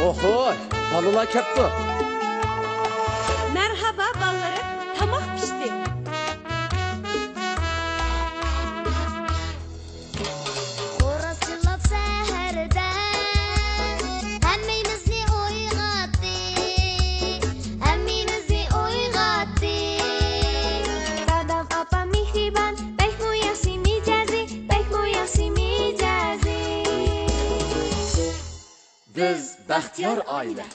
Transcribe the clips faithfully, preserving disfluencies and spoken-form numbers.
ئوھوي، بالىلار كەپتۇ. مەرھابا بالىلىرىم، تاماق پىشتى. خوراز چىللاپ سەھەردە ھەممىمىزنى ئويغاتتى، ھەممىمىزنى ئويغاتتى. دادام، ئاپام مېھرىبان، بەكمۇ ياخشى مىجەزى، بەكمۇ ياخشى مىجەزى. بىز بەختىيار ئائىلە.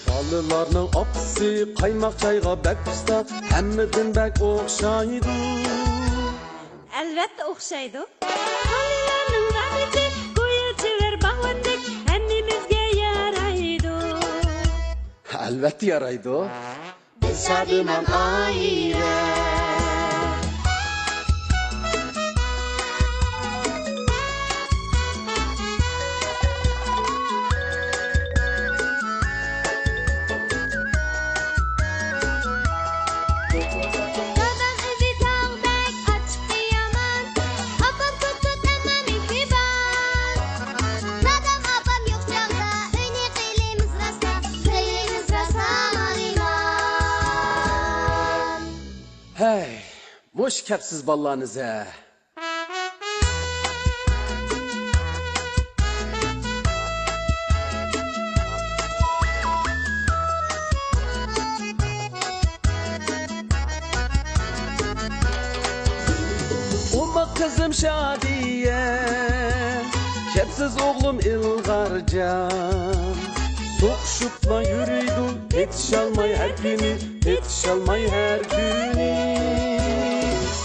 بالىلارنىڭ ئاپىسى قايماق چايغا بەك ئۇستا، ھەممىدىن بەك ئوخشايدۇ. ئەلۋەتتە ئوخشايدۇ. بالىلارنىڭ رەھمىتى گويا چېۋەر باغۋەندەك ھەممىمىزگە يارايدۇ. ئەلۋەتتە يارايدۇ. بىز شادىمان ئائىلە. دادام ئۆزى تاغدەك ئاچچىقى يامان، ئاپام توت-توت ئەمما مېھرىبان. دادام، ئاپام يوق چاغدا ئۆينى قىلىمىز راسا، قىلىمىز راسا ئالىمان. ھەي، مۇشۇ كەپسىز بالىلارنى زە. ئوماق قىزىم شادىيە، كەپسىز ئوغلۇم ئىلغارجان. سوقۇشۇپلا يۈرىدۇ، پېتىشالماي ھەر كۈنى، پېتىشالماي ھەر كۈنى.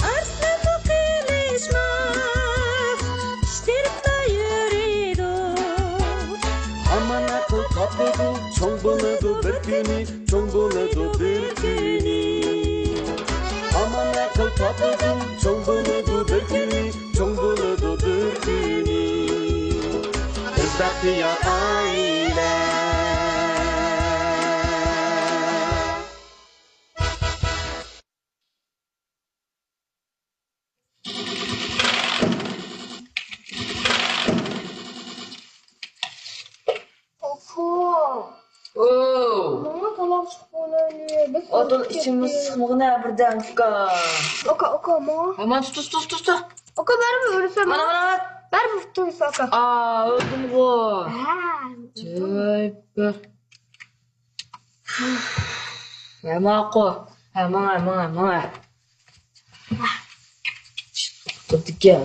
ئارسلانمۇ قىلىشماس، پىشتىرىپلا يۈرىدۇ. ھامان ئەقىل تاپىدۇ، چوڭ بولىدۇ بىر كۈنى، چوڭ بولىدۇ بىر كۈنى. ھامان ئەقىل تاپىدۇ، چوڭ بولىدۇ بىر كۈنى، چوڭ بولىدۇ بىر كۈنى. بىز بەختىيار ئائىلە. ئوكا. ئوو. ماڭا تاماق چىقىپ بولمايدۇ. بىز ئادىل ئىچىمىز سىقمىغىنە بىردەم، ئۇكا. ئوكا، ئوكا، ماڭا. ھامان تۇت، تۇت، تۇت، تۇت. ئوكا، بەرمە، ئۆلسەم. مانا، مانا، مانا. بەرمە، تۇرسا، ئاكا. ئا، ئۆلدۈمغۇ. ھە. جاي بىر. ھە، ماقۇل. ھە، ماڭا، ماڭا، ماڭا. تۇرىدىكەن.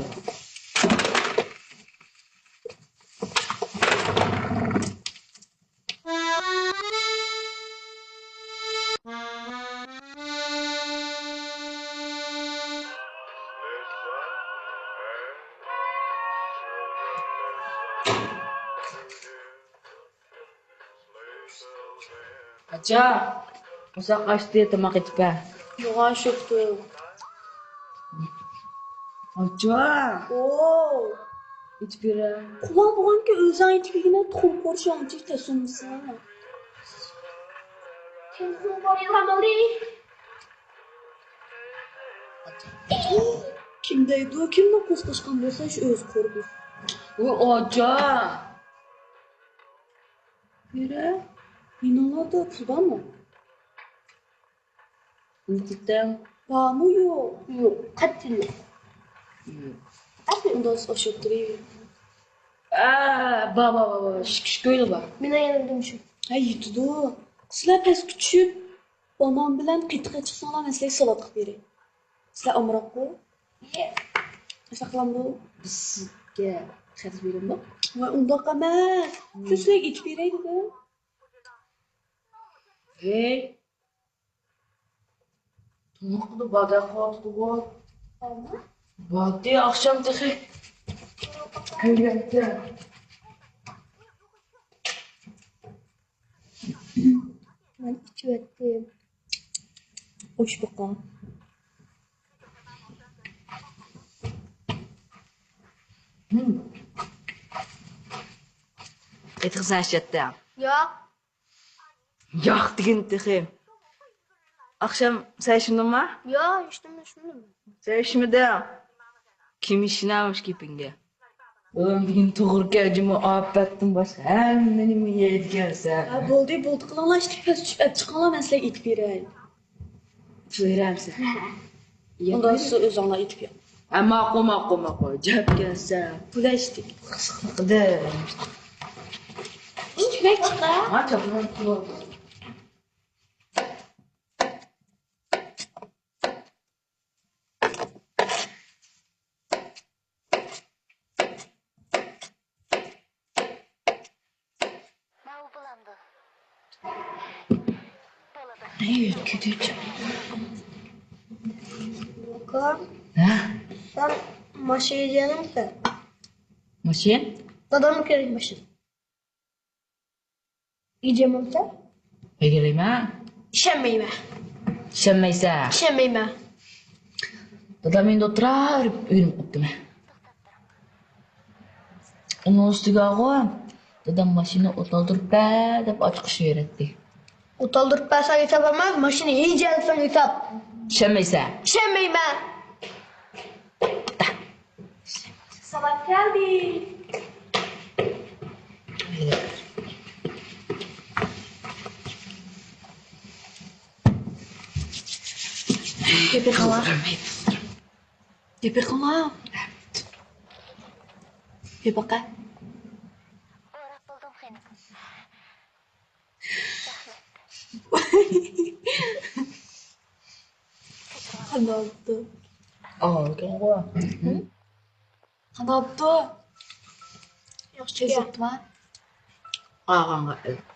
ئاچا، قورساق ئاچتى، تاماق ئېتىپ بەر. يوغان شوپتۇ. ئاچا. ئوو. ئېتىپ بېرە. قۇلاق بولغانكى ئۆزۈڭ ئېتىپ يېگىنە، تۇخۇم قورۇشۇڭ ئانچە تەس بولمىسا. تېلېفون قورۇيۇۋالمىدى. كىم دەيدۇ، كىمنىڭ قورسىقى ئاچقان بولسا، شۇ ئۆزى قورۇيدۇ. ۋوي ئاچا. بىرە، يېنىڭلاردا پۇل بارمۇ؟ نېمە دېدىڭ؟ بارمۇ يوق؟ يوق، قەتئىي يوق. يوق. ئەسلى ئۇنداق ئوخشاپ تۇرۇۋېرىڭ. ئا، بار، بار، بار، بار. ئىككى، ئىككى كويلا بار. مېنىڭ يېنىمدىمۇ شۇ. ھە، يېتىدۇ. سىلەر پەسكە چۈشۈپ، بانان بىلەن قېتىق ئېچىقساڭلار، مەن سىلەرگە سالات قىلىپ بېرەي. سىلەر ئامراققۇ؟ ئىيە. ئاشۇنداق قىلامدۇ؟ بىز سىزگە قەرز بېرەمدۇق؟ ۋاي، ئۇنداق ئەمەس. مم. شۇ سىلەرگە ئېچىپ بېرەي دېدىم. ھەي. تاماققىدە بادە قىلىۋاتىدىغۇ. بارمۇ؟ باردى ئاخشام تېخى. كۆرگەنتى. مەن ئىچىۋەتتىم. ئوش بوقا. ھىم. ئېتىقسەن ئىچەتتىڭ؟ ياق. ياق دېگىن تېخى. ئاخشام سەن ئىچمىدىڭما؟ ياق، ھېچنېمە ئىچمىدىم. سەن ئىچمىدىڭ؟ كىم ئىشىنەمىش گېپىڭگە؟ ئۇلان بۈگۈن توغرا كەل جۇمۇ، ئاپەتتىن باشقا ھەممە نېمە يەيدىكەنسەن. ھە، بولدى، بولدى، قىلىڭلار، ئىشتە پەس چۈشۈپ ئەپ چىقىڭلار، مەن سىلەرگە ئېتىپ بېرەي. تۇيۇرامسەن؟ ھە. ئۇنداق سىز ئۆزۈڭلار ئېتىپ يەڭ. ھە، ماقۇل، ماقۇل، ماقۇل. جاپ كەلسە. بۇلاشتى. قىسقىدە. ئىچمەك چىقا. ھە، چاپلان. ئاكا، ھە؟ سەن ماشىنا ئىدىيەلىمىسەن؟ ماشىنا؟ دادامغا كېرەك ماشىنا. ئىدىيەمەمسەن؟ ئىدىيەلەيمەن. ئىشەنمەيمەن. ئىشەنمەيسەن؟ ئىشەنمەيمەن. دادام ئەمدى ئولتۇرۇپ ئۆگىنىپ قاپتىمەن. ئۇنىڭ ئۈستىگە ئاغۇ، دادام ماشىنا ئوت ئالدۇرۇپ بەر دەپ ئاچىقىشىۋېرەتتى. ئوت ئالدۇرۇپ بەرسەڭ ھېساب ئەمەس، ماشىنا ئىدىيەلىسەڭ ھېساب. ئىشەنمەيسەن؟ ئىشەنمەيمەن. سالام كەلدى. گەپ قىلما. گەپ قىلما. گەپ قىلما. قانداق بوپتۇ؟ ئاۋۇ ئىكەنغۇ. قانداق بوپتۇ؟ ياخشى ئىكەن. ئاغاڭغا ئېلىپ.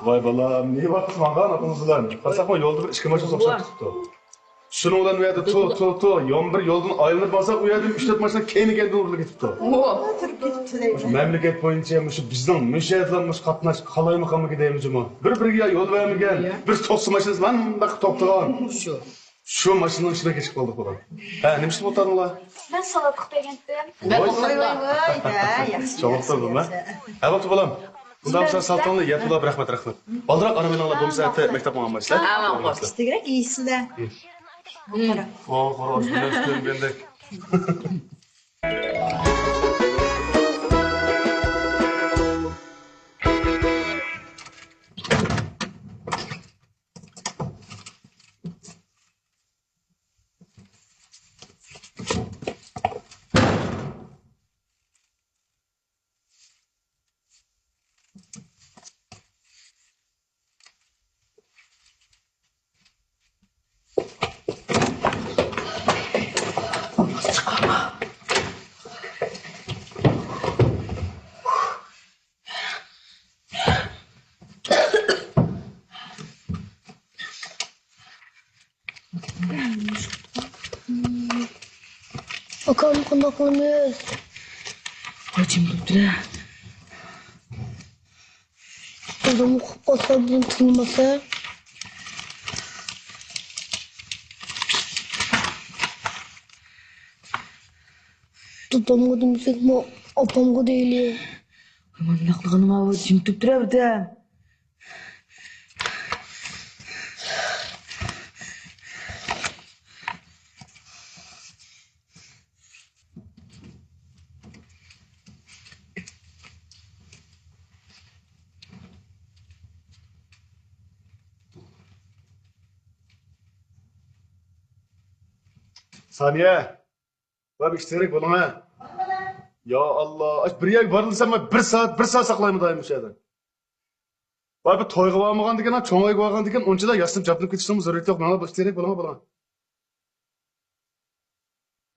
ۋاي بالام، نېمە ۋاقىت ماڭغان ئاپىڭىز بىلەن؟ قارىساقمۇ يولدا بىر ئىككى ماشىنا توختاپ كېتىپتۇ. شۇنىڭ بىلەن ئۇ يەردە تۇ، تۇ، تۇ، يەنە بىر يولدىن ئايلىنىپ ماڭساق، ئۇ يەردىن ئۈچ تۆت ماشىنا كەينى-كەينىدىن ئۇرۇلۇپ كېتىپتۇ. مۇشۇ مەملىكەت بويىچە مۇشۇ بىزنىڭ مۇشۇ يەردىلا مۇشۇ قاتناش قالايمىقانمىكى دەيمىزمۇ؟ بىر-بىرىگە يول بەرمىگەن، بىر توختىسا ماشىنىسى مانداق توختىغان. شۇ ماشىنىنىڭ ئىچىدە كېچىكىپ قالدۇق بالام. ھە، نېمە ئىش بولۇپ ئولتۇردۇڭلار؟ مەن سالاتلىق بەرگەنتىم. ۋاي، ۋاي، ۋاي، ھە، ياخشى. چوڭلۇقتا بۇ، ھە؟ ھە، بولدى بالام. ئۇنداق بولسا سالتىڭنى يەپ بولا، رەھمەت، رەھمەت. بالدۇراق ئارام ئېلىڭلار، بولمىسا ئەتە مەكتەپكە ماڭالمايسىز. ھە، ماڭىمىز. تېزرەك يېيىسىلەر. قورا، قورا، ئۆزۈم بىلەن كۆرۈنگەندەك. ئاكام، قانداق قىلىمىز؟ ۋاي، جىم تۇرۇپتۇ-دە. دادام ئۇقۇپ قالسا، بۇنى تىللىماسا. دادامغا دېمىسەكمۇ، ئاپامغا دەيلى. مانا نېمە قىلغىنىم ئاۋۇ، جىم تۇرۇپتۇ-دە بىردەم. سانىيە، ۋاي، بىر تېزرەك بولۇڭ ھە. يا ئاللا، ئاش بىر يەرگە بارىلىسام، بىر سائەت، بىر سائەت ساقلايمۇ دائىم مۇشۇ يەردە. ۋاي، بۇ تويغا بارمىغاندىكىن، چوڭ ئۆيگە بارغاندىكىن، ئۇنچىلا ياسىنىپ جابدۇرۇپ كېتىشنىڭمۇ زۆرۈرىيىتى يوق. ماڭا بىر تېزرەك بولۇڭ، بولۇڭ.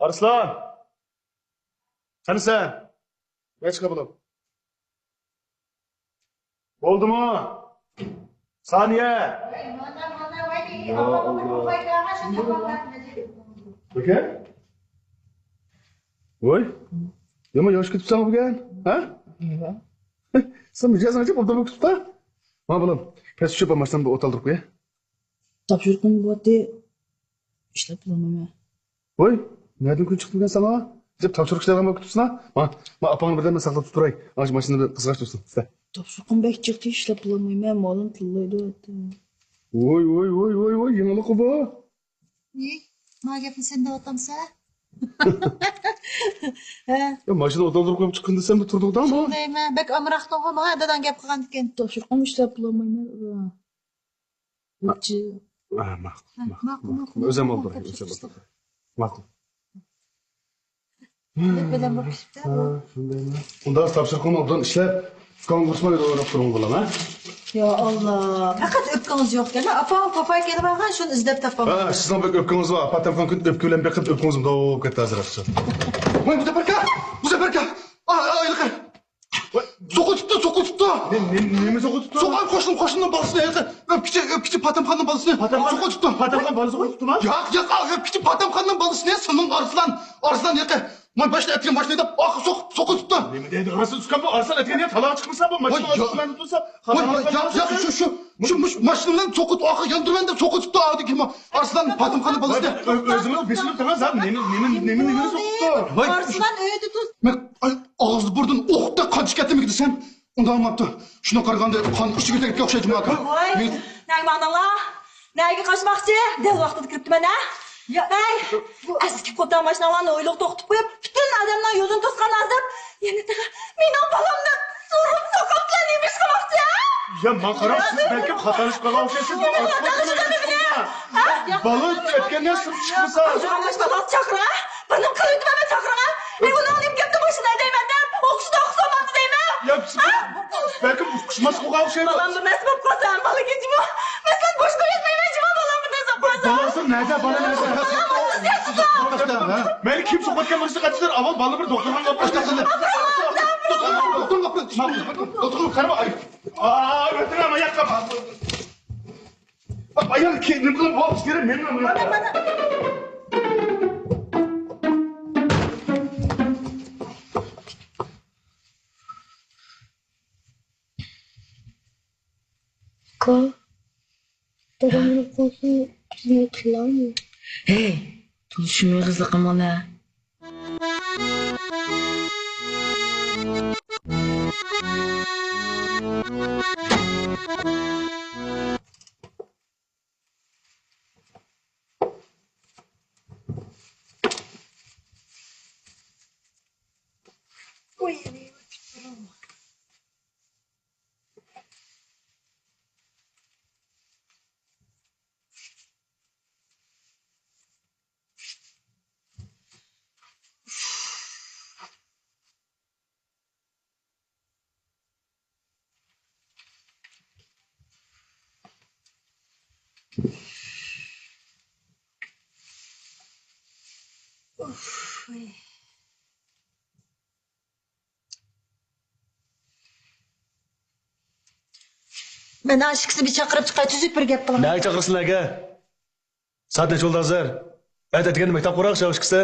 ئارسلان! قېنى سەن؟ مەن چىقا بولۇپ. بولدىمۇ؟ سانىيە! يا ئاللا. ئاكا؟ ۋاي، يامان ياخشى كۈتۈپسەن بۈگۈن، ھە؟ سەن مىجەزىڭ ئاجايىپ ئوبدان بولۇپ كېتىپتۇ. مانا بالام، پەس چۈشۈپ ماشىنامدا ئوت ئالدۇرۇپ قويە. تاپشۇرۇقۇم بولاتتى. ئىشلەپ بولالمايمەن. ۋوي، نەدىن كۈن چىقتىكەن ساڭا؟ دەپ تاپشۇرۇق ئىشلەيدىغان بولۇپ كېتىپسىنا؟ ما، ما ئاپاڭنى بىردەم ساقلاپ تۇرۇپ تۇراي. ئاڭ ماشىنىنى قىزغاچ تۇرسۇن. سە. تاپشۇرۇقۇم بەك جىق، ئىشلەپ بولالمايمەن، مۇئەللىم تىللايدۇ. ۋوي، ۋوي، ۋوي، ۋوي، ۋوي، يېڭىلىقى بۇ. نى؟ ما گەپنى سەن دەۋاتامسەن؟ ھە؟ يا، ماشىنا ئولتۇرغۇزۇپ قويۇپ چىققىن دېسەم، تۇردۇڭ دەڭمۇ؟ شۇندايمەن، بەك ئامراقتىڭغۇ، ماڭا داداڭ گەپ قىلغاندىكىن. تاپشۇرۇقۇم ئىشلەپ بولالمايمەن. ۋوپچى. ھە، ماقۇل، ھە، ماقۇل، ماقۇل، ماقۇل، ماقۇل. ئۆزۈم ئولتۇراي، ئۆزۈم ئولتۇراي. ماقۇل. بىلەن بولۇپ كېتىپتۇ. ھە، شۇندايمۇ؟ ئۇنداق تاپشۇرۇقۇڭنى ئوبدان ئىشلەپ، ئۇكاڭنى ئۇرۇشماي ئويلاپ تۇرۇڭ بالام، ھە؟ يا ئاللا، پەقەت ئۆپكىڭىز يوقكەن، ئاپام، پاپاي كېلىۋالغان، شۇنى ئىزدەپ تاپالمىدىم. ھە، سىزنىڭ بەك ئۆپكىڭىز بار، پاتەمخان كۈن ئۆپكە بىلەن بېقىپ ئۆپكىڭىز مۇنداق بولۇپ كەتتى ھازىر ئاخشام. ۋاي، مۇزەپپەركا! مۇزەپپەركا! ئا، ئا، ئايلىقى! سوقۇۋېتىپتۇ، سوقۇۋېتىپتۇ. نېمە، نېمە، نېمە سوقۇۋېتىپتۇ؟ سوقۇپ، قوشنام، قوشنامنىڭ بالىسىنى، ھېلىقى ئۆپكىچى، ئۆپكىچى پاتەمخاننىڭ بالىسىنى سوقۇۋېتىپتۇ. پاتەمخان بالىسى سوقۇۋېتىپتۇما؟ ياق، ياق، ئا، ئۆپكىچى پاتەمخاننىڭ بالىسىنى، سېنىڭ ئارسلان، ئارسلان ھېلىقى. مانا باشتا ئەتكەن ماشىنا ھەيدەپ، ئاخىر سوقۇپ، سوقۇۋېتىپتۇ. نېمە دەيدۇ، ئارسلان ئۇكام، بۇ ئارسلان ئەتكەن يەر تالاغا چىقمىسا، بۇ ماشىنا ئارسلان تۇرسا، ۋاي، ۋاي، ياق، ياق، شۇ، شۇ، شۇ، مۇش-، ماشىنا بىلەن سوقۇت، ئاخىر ياندۇرىمەن دەپ سوقۇتۇپتۇ، ئادىكى ئارسلان پاتەمخاننىڭ بالىسىنى. ئۆ-، ئۆزىڭىز بېسىلىپ تۇرغان زات، نېمە، نېمە، نېمە، نېمە سوقۇپتۇ؟ ۋاي، ئارسلان ئۆيدە تۇر. مەن، ئاي، ئاغزى بۇردىن ئوقتا قان چىقىپ كەتتىمىكىن دېسەم، ئۇنداق بولماپتۇ. شۇنداق قارىغاندا قان ئىچىگە تەگكەن ئوخشايدۇ، ئاكا. ۋاي، مەن نەگە ماڭدىڭلار؟ نەگە قاچماقچى؟ دەل ۋاقتىدا كىرىپتىمەن، ھە؟ يا، ھەي، ئەسكى قوتان ماشىناڭلارنى ھويلىغا توختىتىپ قويۇپ، پۈتۈن ئادەمنىڭ يولىنى توسقان ئازاب. يەنە تېخى مېنىڭ بالامنى سورۇپ سوقۇپلا نېمە ئىش قىلماقچى، ھە؟ يا، ماڭا قاراڭ، سىز بەلكىم خاتالىشىپ قالغان ئوخشايسىز. بالا ئۆتكەندە سىرتقا چىقمىسا. بىر نېمە قىلىۋېتىمەن مەن چاقىرغان. ئەي، ئۇنىڭ نېمە گەپتە باشىنى ھەيدەيمەن دەپ، ئوقۇشتا ئوقۇسا بولمامدۇ دەيمەن. يا، بەلكىم ئۇقۇشماس بولغان ئوخشايدۇ. بالاممۇ مەس بولۇپ قالسا، بالىگە جۇمۇ. مەسىلەن، بوشقا يەتمەيمەن جۇمۇ، بالاممۇ مەس بولۇپ قالسا. بالىسى نەدە؟ بالا نەدە؟ مەيلى، كىم سوقۇۋەتكەن بولسا قاچىدۇر، ئاۋۋال بالىنى بىر دوختۇرخانىغا ئاپىرىڭ. دوختۇرخانا قارىما، ئاي. ئا، ئۆتۈرەم، ئاياققا. ئايال كىم، نېمە قىلىپ بولۇش كېرەك؟ مەن، مەن، مەن. ئۇكا، دادام ئۆلۈپ قالسا، بىزنى قىلارمۇ؟ ھەي، تونۇشۇم ئېغىزلىق قىلماڭلار. مەن ئاشىكىسىنى بىر چاقىرىپ چىقاي، تۈزۈك بىر گەپ قىلىڭ. نەگە چاقىرىسىز، نەگە؟ سائەت نەچچە بولدى ھازىر؟ ئەتە ئەتىگەندە مەكتەپ قۇراق، شاۋۇشكىسى.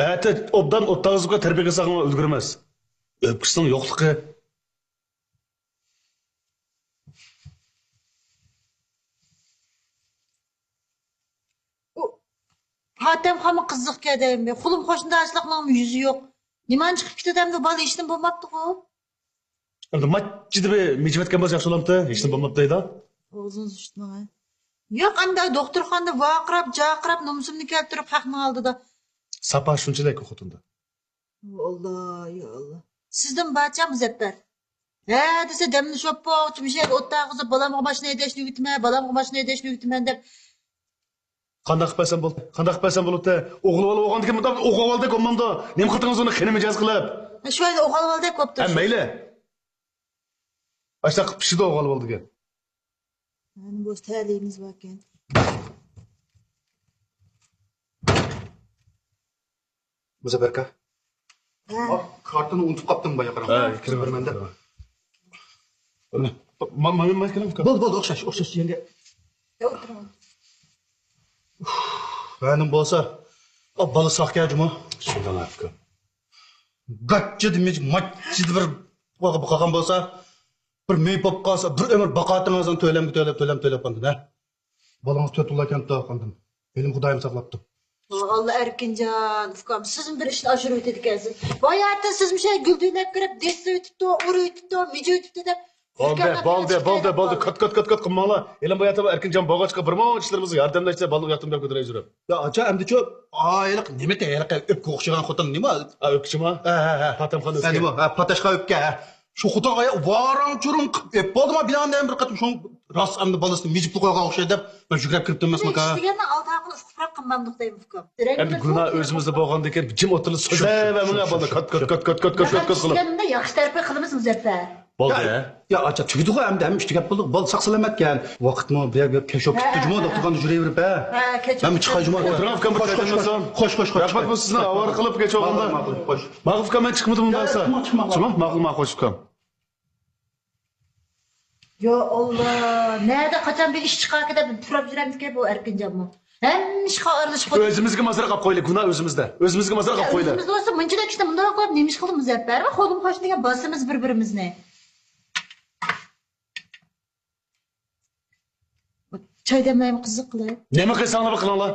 ئەتە ئوبدان ئوتتاغىزىپقا تەربىيە قىلساق ئۇلگۈرىمەس. ئۆپكىسىنىڭ يوقلۇقى. ئۇ پاتەمخانمۇ قىزىقكەن دەيمەن. قولۇم قوشنىداشلىقنىڭمۇ يۈزى يوق. نېمانچە قىلىپ كېتىدۇ ئەمدى، بالا ھېچنېمە بولماپتىغۇ. ئەمدى ماچچىدە بىر مىجىۋەتكەن بولسا ياخشى بولامتى؟ ھېچنېمە بولماپتۇ دەيدۇ. ئاغزىڭىز ئۇشتۇمغۇ. ياق، ئەمدى دوختۇرخانىدا ۋارقىراپ، جارقىراپ، نومۇسۇمنى كەلتۈرۈپ خەقنىڭ ئالدىدا. ساپا شۇنچىلىك خوتۇندا. ئاللا، يا ئاللا. سىزدىن بارچە مۇزەپپەر. ھە دېسە دەمنى شوپپا، مۇشۇ يەردە ئوتتاغا قىزىپ، بالامغا ماشىنا ھەيدەشنى ئۆگىتىمەن، بالامغا ماشىنا ھەيدەشنى ئۆگىتىمەن دەپ. قانداق قىلىپ بەرسەم بولدى؟ قانداق قىلىپ بەرسەم بولۇپتۇ؟ ئوغۇل بالا بولغاندىكىن مۇنداق ئوغۇل بالىدەك بولمامدۇ؟ نېمە قىلدىڭىز ئۇنى خېنە مىجەز قىلىپ؟ ھە، شۇ يەردە ئوغۇل بالىدەك بوپتۇ. ھە، مەيلى. ئاشۇنداق قىلىپ پىشىدۇ ئوغۇل بالا دېگەن. مانا بولسا تەلىيىمىز باركەن. مۇزەپپەر ئاكا. ھە. ئا، كارتىنى ئۇنتۇپ قاپتىم بايا، قاراڭ. ھە، كىرىڭ، بېرىمەن دەپ. كىرىڭ. ما-، ما-، ما-، كىرىڭ، ئۇكا. بولدى، بولدى، ئوخشاش، ئوخشاش يەرگە. يا، ئولتۇرۇڭ. مەلۇم بولسا، ئا، بالا ساقچى جۇمۇ. شۇنداق، ئۇكا. گاچچىدە مىج-، ماچچىدە بىر بولغان بولسا، بىر مېيىپ بولۇپ قالسا، بىر ئۆمۈر باقاتتىڭىز تۆلەمگە تۆلەپ، تۆلەم تۆلەپ قالدىن، ھە؟ بالىڭىز تۆت بالىكەنتۇ قاندىن. ھېلىمۇ خۇدايىم ساقلاپتۇ. ۋاللا ئەركىنجان ئۇكام، سىزمۇ بىر ئىشنى ئاشۇرۇۋېتىدىكەنسىز. باياتىن سىزمۇ شۇ گۈلدۈينەپ كىرىپ، دېسسا ئۆتۈپتۇ، ئۇرۇۋېتىپتۇ، مىجە ئۆتۈپتۇ دەپ. بولدى، بولدى، بولدى، بولدى. كات، كات، كات، كات قىلماڭلار. ھېلىمۇ باياتىن ئەركىنجان بولغاچقا بىرمۇ ئىشلىرىمىزغا ياردەملەشسە بالىنى ئۇياقتىن بېرىپ كۆتۈرەي يۈرۈپ. يا ئاچا، ئەمدىچۇ؟ ئا، ھېلىقى نېمە، ھېلىقى ئۆپكە ئوخشىغان خوتۇن نېمە؟ ئا، ئۆپكىچىما؟ ھە، ھە، ھە. پاتەمخانا ئۆپكە. ھە، پاتاشقا ئۆپكە، ھە. شۇ خوتۇن ئايا ۋاراڭ-چۇرۇڭ قىلىپ ئۆپ بولدىما بىلەن دەم بىر قېتىم شۇڭ راست ئەمدى بالىسىنى مىجىپلا قويغان ئوخشايدۇ دەپ مەن يۈكرەپ كىرىپتىم ئەمەسمىكا. ئىش دېگەننى ئالدى ئارقىنى ئۇقۇپراق قىلمامدۇق دەيمىز ئۇكام. ئەمدى گۇناھ ئۆزىمىزدە بولغاندىكىن جىم ئولتۇرۇپ سۆزلەۋەرمىڭلار بالىلار. كات، كات، كات، كات، كات، كات، كات قىلىپ. ياخشى تەرىپى قىلىمىز مۇزەپپەر. بولدى. يا، يا، ئاچا، تۈگىدىغۇ ئەمدى، ھەممە ئىش تۈگەپ بولدى. بولدى، ساق سالامەتكەن. ۋاقىتمۇ بىر يەرگە كەچ بولۇپ كەتتى جۇمۇ، دوختۇرخانىدا يۈرۈۋېرىپ، ھە. ھە، كەچ مەنمۇ چىقاي جۇمۇ. ئولتۇرۇڭ ئۇكام، بىر قەدەمدىن سوڭ. خوش، خوش، خوش. رەھمەت بولسۇن سىزنىڭ ئاۋارە قىلىپ كەچ بولغاندا. ماقۇل، ماقۇل، خوش. ماقۇل ئۇكام، مەن چىقمىدىم ئۇنداق بولسا. چىقما، چىقما. چىقما؟ ماقۇل، ماقۇل ئۇكام. يا ئاللا، نەدە قاچان بىر ئىش چىقاركى دەپ پۇراپ يۈرەمدىكەن بۇ ئەركىنجانمۇ. ھەممە ئىشقا ئارىلىشىپ قويدى. ئۆزىمىزگە مازراق ئاپ قويلى، گۇناھ ئۆزىمىزدە. ئۆزىمىزگە مازراق ئاپ قويلى. ئۆزىمىزدە بولسا مۇنچىدەك ئىشنى مۇنداق قىلىپ نېمە ئىش قىلدى مۇزەپپەر؟ قولۇم قوشتىن دېگەن باسىمىز بىر-بىرىمىزنى. چاي دەملەيمۇ قىزىق قىلىپ. نېمە قىلساڭلار بىر قىلىڭلار.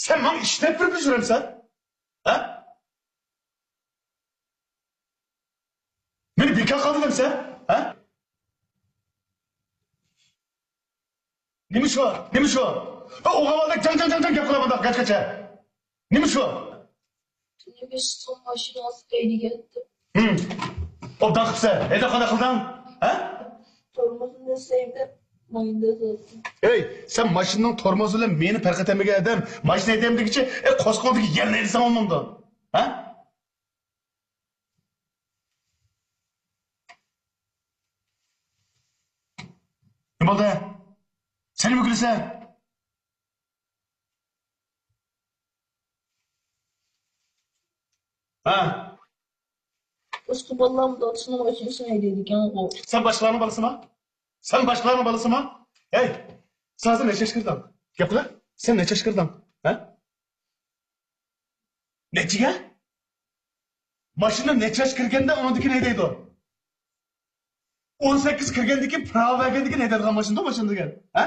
سەن ماڭا ئىش دەپ بېرىپ يۈرەمسەن؟ ھە؟ مېنى بىكار قىلدىڭمۇ سەن؟ ھە؟ نېمە شۇ؟ نېمە شۇ؟ ھە، ئوغۇل بالىدەك جاڭ، جاڭ، جاڭ، جاڭ گەپ قىلىۋاتىدۇ گەچكىچە. نېمە شۇ؟ تۈنۈگۈن سىزنىڭ ماشىنىڭىزنى ھەيدىگەنتىم. ھىم. ئوبدان قىپسەن. ھەيدەپ قانداق قىلدىڭ؟ ھە؟ تورمۇزىنى سەيدەپ، ماينىدا سالدىم. ئەي، سەن ماشىنىنىڭ تورمۇزى بىلەن مېنى پەرق ئەتەلمىگەن ئادەم، ماشىنا ھەيدەيمەن دېگۈچە، ئەي، قورسىقىڭدىكى يەلنى ھەيدىسەڭ بولمامدۇ؟ ھە؟ نېمە بولدى؟ سەن نېمە كۈلىسەن؟ ھە؟ باشقا بالىلارمۇ دادىسىنىڭ ماشىنىسىنى ھەيدەيدىكەنغۇ. سەن باشقىلارنىڭ بالىسىما؟ سەن باشقىلارنىڭ بالىسىما؟ ھەي، سەن ھازىر نەچچە ياشقا كىردىڭ؟ گەپ قىل. سەن نەچچە ياشقا كىردىڭ؟ ھە؟ نەچچىگە؟ ماشىنا نەچچە ياشقا كىرگەندە ئۇنىڭدىن كېيىن ھەيدەيدۇ؟ ئون سەككىز كىرگەندىن كېيىن، پىراۋا بەرگەندىن كېيىن ھەيدەيدىغان ماشىنىدۇ ماشىنا دېگەن. ھە؟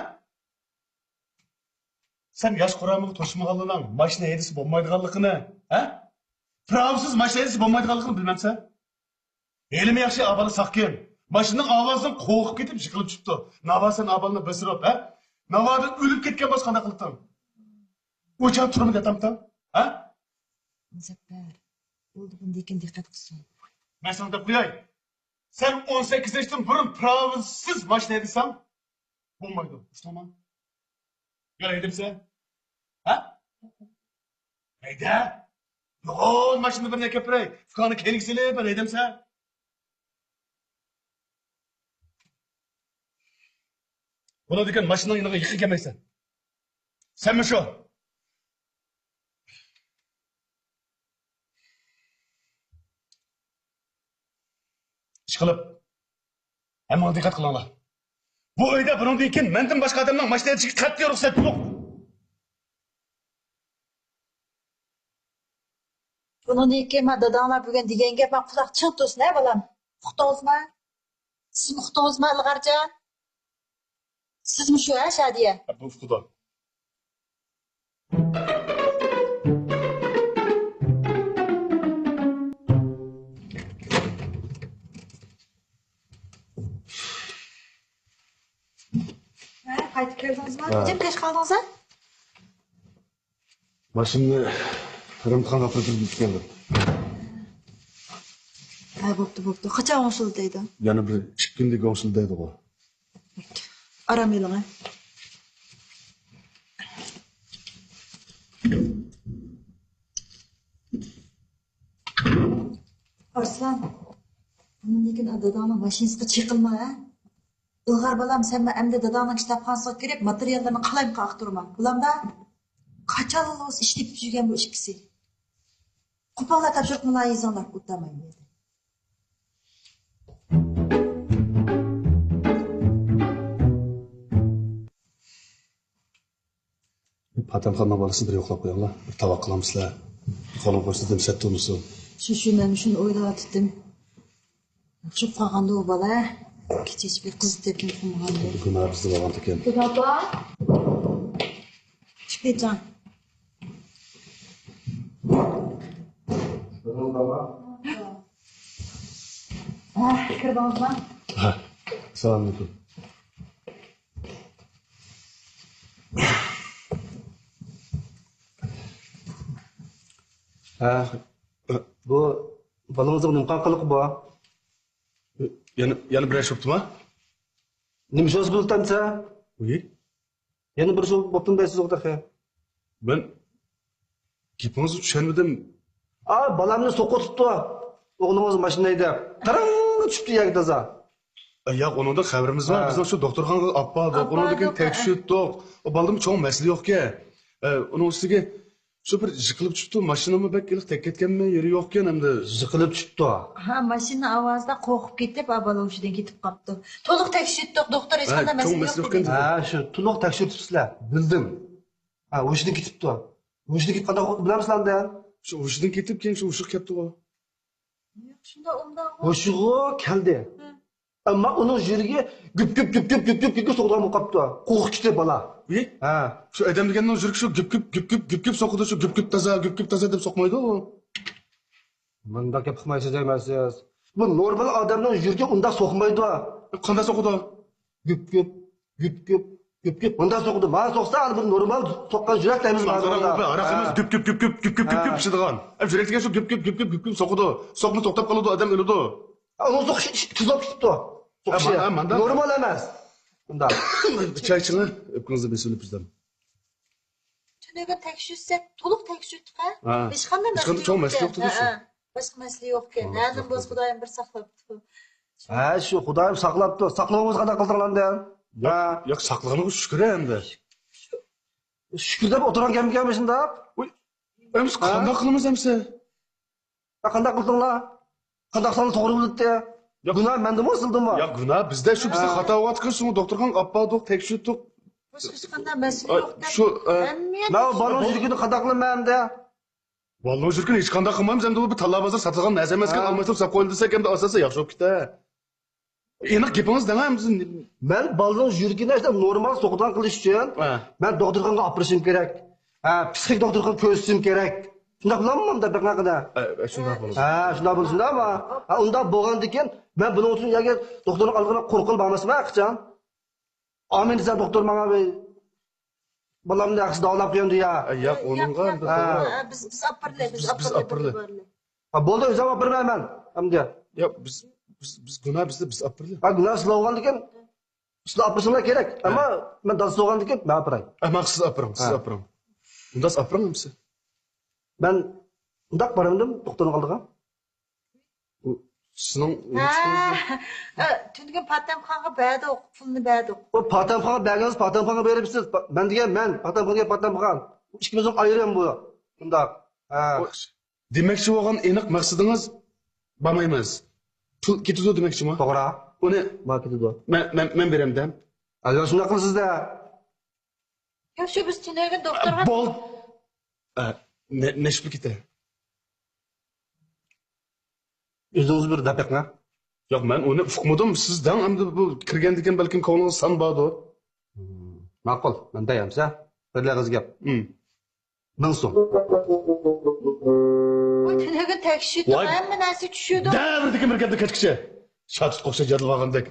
سەن ياش قۇرامىغا توشمىغانلارنىڭ ماشىنا ھەيدىسە بولمايدىغانلىقىنى، ھە؟ پىراۋىسىز ماشىنا ھەيدىسە بولمايدىغانلىقىنى بىلمەمسەن؟ ھېلىمۇ ياخشى ئابالا ساقكىن. ماشىنىنىڭ ئاۋازىدىن قورقۇپ كېتىپ يىقىلىپ چۈشۈپتۇ. ناۋا سەن ئابالىنى بېسىرىپ، ھە؟ ناۋادا ئۆلۈپ كەتكەن بولسا قانداق قىلاتتىڭ؟ ئۇ چاغدا تۈرمىدە ياتامتىڭ؟ ھە؟ مۇزەپپەر، بولدى، بۇندىن كېيىن دىققەت قىلسۇن. مەن ساڭا دەپ قوياي. سەن ئون سەككىز ياشتىن بۇرۇن پىراۋىسىز ماشىنا ھەيدىسەڭ، بولمايدۇ، ئۇسلىما. يا ھەيدىمىسەن؟ ھە؟ ھەيدە! يول ماشىنىدا بىرنى ئەكەپ بېرەي. ئۇكاڭنى كەينىگە سېلىپ، بىر ھەيدەمسەن؟ بولىدىكەن، ماشىنىنىڭ يېنىغا يېقىن كەلمەيسەن. سەنمۇ شۇ. ئىشقىلىپ، ھەممىڭلار دىققەت قىلىڭلار. بۇ ئۆيدە بۇنىڭدىن كېيىن مەندىن باشقا ئادەمنىڭ ماشىنا ھەيدىشىگە قەتئىي رۇخسەت يوق. بۇنىڭدىن كېيىن مانا داداڭلار بۈگۈن دېگەن گەپ، مانا قۇلاق چىڭ تۇرسۇن، ھە بالام؟ ئۇقتىڭىزمۇ؟ سىزمۇ ئۇقتىڭىزمۇ، ئىلغارجان؟ سىزمۇ شۇ، ھە، شادىيە؟ ھە، بۇ ئۇقىدۇ. ھە، قايتىپ كەلدىڭىزمۇ؟ ھە. نېمە كەچ قالدىڭىز، ھە؟ ماشىنىنى رېمونتخانىغا ئاپىرىپ كەلدىم. ھە، بوپتۇ، بوپتۇ. قاچان ئوڭشىلىدۇ دەيدۇ؟ يەنە بىر ئىككى كۈندىن كېيىن ئوڭشىلىدۇ دەيدىغۇ. ئارام ئېلىڭە. ئارسلان، بۇنىڭدىن كېيىن داداڭنىڭ ماشىنىسىغا چېقىلما، ھە؟ ئىلغار بالام، سەن ئەمدى داداڭنىڭ كىتابخانىسىغا كىرىپ، ماتېرىياللىرىنى قالايمىقان ئاختۇرما. بولامدا؟ قاچانلا بولسا ئىش تېپىپ يۈرگەن بۇ ئىككىسى. قوپاللا تاپشۇرۇقنى يېزىڭلار، ئولتۇرمايمەن بۇ يەردە. پاتەمخاننىڭ بالىسىنى بىر يوقلاپ قويۇڭلار. بىر تاۋاق قىلامسىلەر. قولۇڭ قوشسا دېمىسەتتى ئۇنىسى. شۇ، شۇ، مەن شۇنى ئويلاۋاتىتتىم. ئوخشاپ قالغاندۇ ئۇ بالا. كېچىچە بىر قىزىتىپ يوقىمىغاندۇ. گۇناھ بىزدە بولغاندىكەن. خۇدا ئاپا. چىقىپ كېتىڭ. ھە، كىردىڭىزمۇ؟ ھە. ئەسسالامۇئەلەيكۇم. ھە، بۇ بالىڭىزنىڭ نېمە قىلغانلىقى بۇ؟ يەنە، يەنە بىرەر شوپتىما؟ نېمە شوپسى بولۇپتۇ ئەمسە؟ ئۇي؟ يەنە بىر شوپى بوپتۇم دەيسىزغۇ تېخى. مەن گېپىڭىزگە چۈشەنمىدىم. ئا، بالامنى سوقۇۋېتىپتۇ. ئوغلىڭىز ماشىنا ھەيدەپ. تىرىڭ چۈشۈپتۇ يەرگە تازا. ئە، ياق، ئۇنىڭدىن خەۋىرىمىز بار. ھە. بىز شۇ دوختۇرخانىغا ئاپاردۇق. ئاپاردۇق، ئۇنىڭدىن كېيىن ھە. تەكشۈرتتۇق. ئۇ بالىدىمۇ چوڭ مەسىلە يوقكەن. ئە، ئۇنىڭ ئۈستىگە شۇ بىر يىقىلىپ چۈشۈپتۇ. ماشىنىمۇ بەك ئىلىق تەگكەتكەنمۇ، يېرى يوقكەن ئەمدى. يىقىلىپ چۈشۈپتۇ. ھە، ماشىنا ئاۋازىدا قورقۇپ كېتىپ، ئا، بالا ھوشىدىن كېتىپ قاپتۇ. تولۇق تەكشۈرتتۇق، دوختۇر ھېچقانداق ھە، چوڭ مەسىلە مەسىلە يوق يوقكەن دېدى. دېدى. ھە، شۇ تولۇق تەكشۈرتۈپسىلەر، بىلدىم. ھە، ھوشىدىن كېتىپتۇ. ھوشىدىن كېتىپ قانداق بولدى بىلەمسىلەر ئەمدى؟ شۇ ھوشىدىن كېتىپ، كېيىن شۇ ھوشىغا كەپتىغۇ. ياق، شۇنداق ئۇنداق. ھوشىغۇ كەلدى. ھە. ئەمما ئۇنىڭ يۈرىكى گۈپ، گۈپ، گۈپ، گۈپ سوقىدىغان بولۇپ قاپتۇ. قورقۇپ كېتىپ بالا. ئى؟ ھە. شۇ ئادەم دېگەننىڭ يۈرىكى شۇ گۈپ، گۈپ، گۈپ، گۈپ، گۈپ، گۈپ سوقىدۇ، شۇ گۈپ، گۈپ تازا، گۈپ، گۈپ تازا دەپ سوقمايدۇ ئۇ. مۇنداق گەپ قىلمايسىز دەيمەن سىز. بۇ نورمال ئادەمنىڭ يۈرىكى ئۇنداق سوقمايدۇ. قانداق سوقىدۇ؟ گۈپ، گۈپ، گۈپ، گۈپ، گۈپ، گۈپ. مۇنداق سوقىدۇ. مانا سوقسا، ئەنە بىر نورمال سوققان يۈرەك دەيمىز مانا. قاراڭ، بۇ ھاراق ئەمەس، ھە. گۈپ، گۈپ، گۈپ، گۈپ، گۈپ، گۈپ، گۈپ، ھە. گۈپ ئىچىدىغان. ئەم، يۈرەك دېگەن شۇ گۈپ، گۈپ، گۈپ، گۈپ، گۈپ، گۈپ سوقىدۇ. سوقمىسا توختاپ قالىدۇ، ئادەم ئۆلىدۇ. ئۇنىڭ سوقۇشى تېز بولۇپ كېتىپتۇ. سوقۇشى. ھە، مانا، مانا. نورمال ئەمەس. ئۇنداق. بىر چاي ئىچىڭە، ئۆپكىڭىزنى بېسىۋېلىپ بىزدىن. تۈنۈگۈن تەكشۈرتسەك، تولۇق تەكشۈرتتۇق، ھە؟ ھە. ھېچقانداق ھېچقانداق مەسىلە چوڭ يوق مەسىلە ئىكەن. يوقتۇ ھە، شۇ. ھە. باشقا مەسىلە يوق ئىكەن. ھەنە بولسا خۇدايىم بىر ساقلاپتۇ. ھە، شۇ خۇدايىم ساقلاپتۇ. ساقلىغىنىڭىز قانداق قىلدىڭلار ئەمدى؟ ياق، ھە. ياق، ساقلىغىنىغا شۈكۈر ئەمدى. شۈكۈر دەپ ئولتۇرغان گەپمىكەن مۇشۇنداق؟ ئۇي، ئەمىسە ھە؟ قانداق قىلىمىز ئەمسە؟ يا قانداق قىلدىڭلار؟ قانداق قىلساڭلار توغرا بولاتتى؟ ياق. گۇناھ مەندىمۇ، سىلدىمۇ؟ ياق، گۇناھ بىزدە، شۇ بىزنىڭ ھە. خاتا بولۇۋاتقان، شۇنى دوختۇرخانىغا ئاپاردۇق، تەكشۈرتتۇق. باشقا ھېچقانداق مەسىلە ئا، يوق دەپ شۇ، ئا، ھەممە يەردە مەن شۇ. بالىنىڭ يۈرىكىنى قانداق قىلىمەن ئەمدى؟ بالىنىڭ يۈرىكىنى ھېچقانداق قىلمايمىز ئەمدى، ئۇ بىر تاللا بازار ساتىدىغان نەرسە ئەمەسكەن، ھە. ئالماشتۇرۇپ ساپ قويۇلدى دېسەك ئەمدى ئاساسا ياخشى بولۇپ كېتە. ئېنىق گېپىڭىز دەڭە، بىز مەن بالىنىڭ يۈرىكىنى ئاشۇنداق نورمال سوقىدىغان قىلىش ئۈچۈن ھە. مەن دوختۇرخانىغا ئاپىرىشىم كېرەك. ھە، پسىخىك دوختۇرخانىغا كۆرسىتىشىم كېرەك. شۇنداق بولاممۇ مۇنداق بىر قېنى؟ ھە، ھە، شۇنداق بولىدۇ. ھە، شۇنداق بولىدۇ، شۇنداقمۇ؟ ھە، ئۇنداق بولغاندىكىن مەن بۇنىڭ ئۈچۈن يەرگە دوختۇرنىڭ ئالدىغا قورققىلى بارماسمەن ھەرقاچان. ئامىن دېسە دوختۇر ماڭا بىر بالامنى ياخشى داۋالاپ قويامدۇ يا؟ ئە، ياق، ئۇنىڭغا ھە. بىز، بىز ئاپىرىلى، بىز، بىز ئاپىرىلى، ئاپىرىلى. ھە، بولدى، ئۆزۈم ئاپىرىمەن مەن. ئەمدى. ياق، بىز، بىز، بىز گۇناھ بىزدە، بىز ئاپىرىلى. ھە، گۇناھ سىلەر بولغاندىكىن سىلەر ئاپىرىشىڭلار كېرەك. ھە. ئەمما مەن دادىسى بولغاندىكىن مەن ئاپىراي. ئەمما سىز ئاپىرىڭ، سىز ھە. ئاپىرىڭ. ئۇنداق ئاپىرىڭ ئەمسە. مەن ئۇنداق بارمىدىم دوختۇرنىڭ ئالدىغا. ئۇ سىزنىڭ ھە، ئە، تۈنۈگۈن پاتەمخانغا بەردۇق، پۇلنى بەردۇق. ئۇ پاتەمخانغا بەرگىنىڭىز پاتەمخانغا بېرىپسىز. پا-، مەن دېگەن مەن، پاتەمخانغا پاتەمخان. ئىككىمىزنىڭ ئايرىم بۇ. شۇنداق. ھە. ئۇ دېمەكچى بولغان ئېنىق مەقسىتىڭىز بارمايمىز. پۇل كېتىدۇ دېمەكچىمۇ؟ توغرا. ئۇنى ما كېتىدۇ. مەن، مەن، مەن بېرەمدە. ئەلۋەتتە شۇنداق قىلىسىز-دە. ياق، شۇ بىز تۈنۈگۈن دوختۇرغا بول. ئە، نە-، نەشە پۇل كېتە. ئۆزىڭىز بىر دەپ بېقىڭ. ياق، مەن ئۇنى ئۇقمىدىم. سىز دەڭ ئەمدى بۇ كىرگەندىكىن بەلكىم كۆڭلىڭىز سان باردۇ. مم، ماقۇل، مەن دەي ئەمسە. بىر ئېغىز گەپ. مم. مىڭ سوم. ۋاي، تۈنۈگۈن تەكشۈرتتۇق، ۋاي. ھەممە نەرسە چۈشىدۇ. دەۋردىكى بىر گەپنى كەچكىچە. شاتۇتقا ئوخشاش يادلىۋالغاندەك.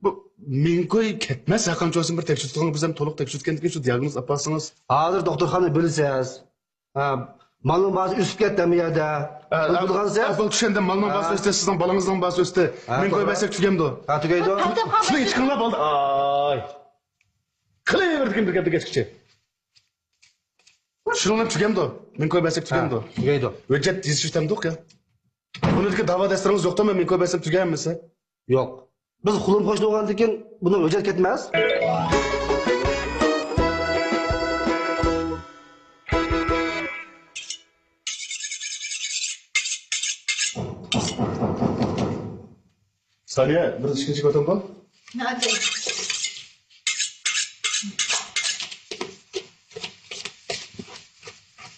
بۇ مىڭ كوي كەتمەس، ھەرقانچە بولسۇن بىر تەكشۈرتكەن، بىز ھەم تولۇق تەكشۈرتكەندىكىن شۇ دىياگنوز ئاپارسىڭىز. ھازىر دوختۇرخانا بىلىسىز. ھە، مالنىڭ باھاسى ئۆسۈپ كەتتى ھەممە يەردە. ھە، بىلغانسىز؟ ھە، بىلدىم. مەن بالىڭىزنىڭ باھاسى ئۆستى، سىزنىڭ بالىڭىزنىڭ باھاسى ئۆستى. ھە، مىڭ كوي بەرسەك تۈگەمدۇ؟ ھە، تۈگەيدۇ. پۇلنى ئىچكىڭلار بولدى. ئاي. قىلىۋەردىكىن بىر گەپنى كەچكىچە. شۇنىڭ بىلەن تۈگەمدۇ؟ مىڭ كوي بەرسەك تۈگەمدۇ؟ ھە، تۈگەيدۇ. ھۆججەت يېزىش ئۆتەمدۇق يا؟ بۇنىڭدىكى داۋا دەستۇرىڭىز يوقتۇ، مەن مىڭ كوي بەرسەم تۈگەممىسە؟ يوق. بىز قولۇم قوشنى بولغاندىكىن بۇنىڭ ھۆججەت كەتمەس. سانىيە، بىر ئىككىنچى كوتام بار.